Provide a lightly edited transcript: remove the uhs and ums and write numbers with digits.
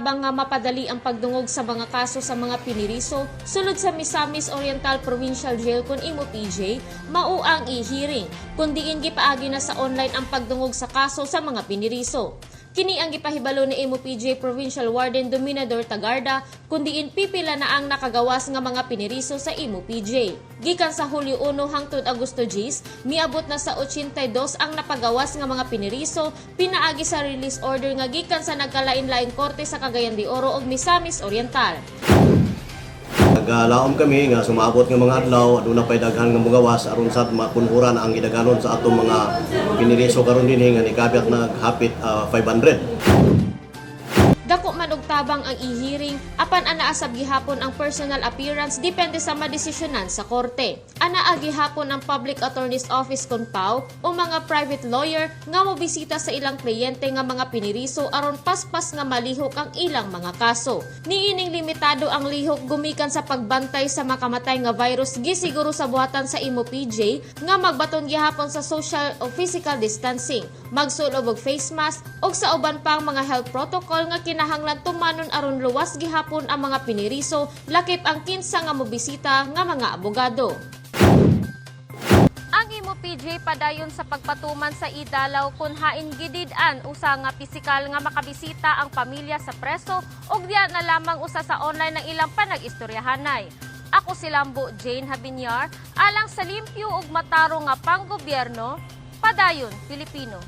tabang nga mapadali ang pagdungog sa mga kaso sa mga piniriso sulod sa Misamis Oriental Provincial Jail kon Imo PJ mao ang e-hearing, kun diin gipaagi na sa online ang pagdungog sa kaso sa mga piniriso. Kini ang gipahibalo ni Imo PJ Provincial Warden Dominador Tagarda, kun diin pipila na ang nakagawas nga mga piniriso sa Imo PJ. Gikan sa Hulyo 1 hangtod Agosto 10, miabot na sa 82 ang napagawas nga mga piniriso pinaagi sa release order nga gikan sa nagkalain-laing korte sa Cagayan de Oro ug Misamis Oriental. Nagalaom kami nga sumaabot nga mga adlaw aduna pay daghan nga mugawas aron sad mapunhuran ang gidaganon sa atong mga piniriso karon dinhi nga nikabyat naghapit 500. Dako man og tabang ang e-hearing, apan anaa sab gihapon ang personal appearance, depende sa madesisyonan sa korte. Anaa gihapon ang Public Attorney's Office kon PAO o mga private lawyer nga mobisita sa ilang kliyente nga mga piniriso aron paspas nga malihok ang ilang mga kaso. Niining limitado ang lihok gumikan sa pagbantay sa makamatay nga virus, gisiguro sa buhatan sa Imo PJ nga magbaton gihapon sa social o physical distancing, magsulob og face mask ug sa uban pang mga health protocol nga kinahanglan tumanon aron luwas gihapon ang mga piniriso, lakip ang kinsa nga mobisita nga mga abogado. Ang Imo PJ padayon sa pagpatuman sa idalaw kung hain gidid-an usa nga pisikal nga makabisita ang pamilya sa preso ug diya na lamang usa sa online ang ilang panag-istoryahanay. Ako si Lambo Jane Habinyar, alang sa limpyo ug matarong nga panggobyerno, padayon, Pilipino.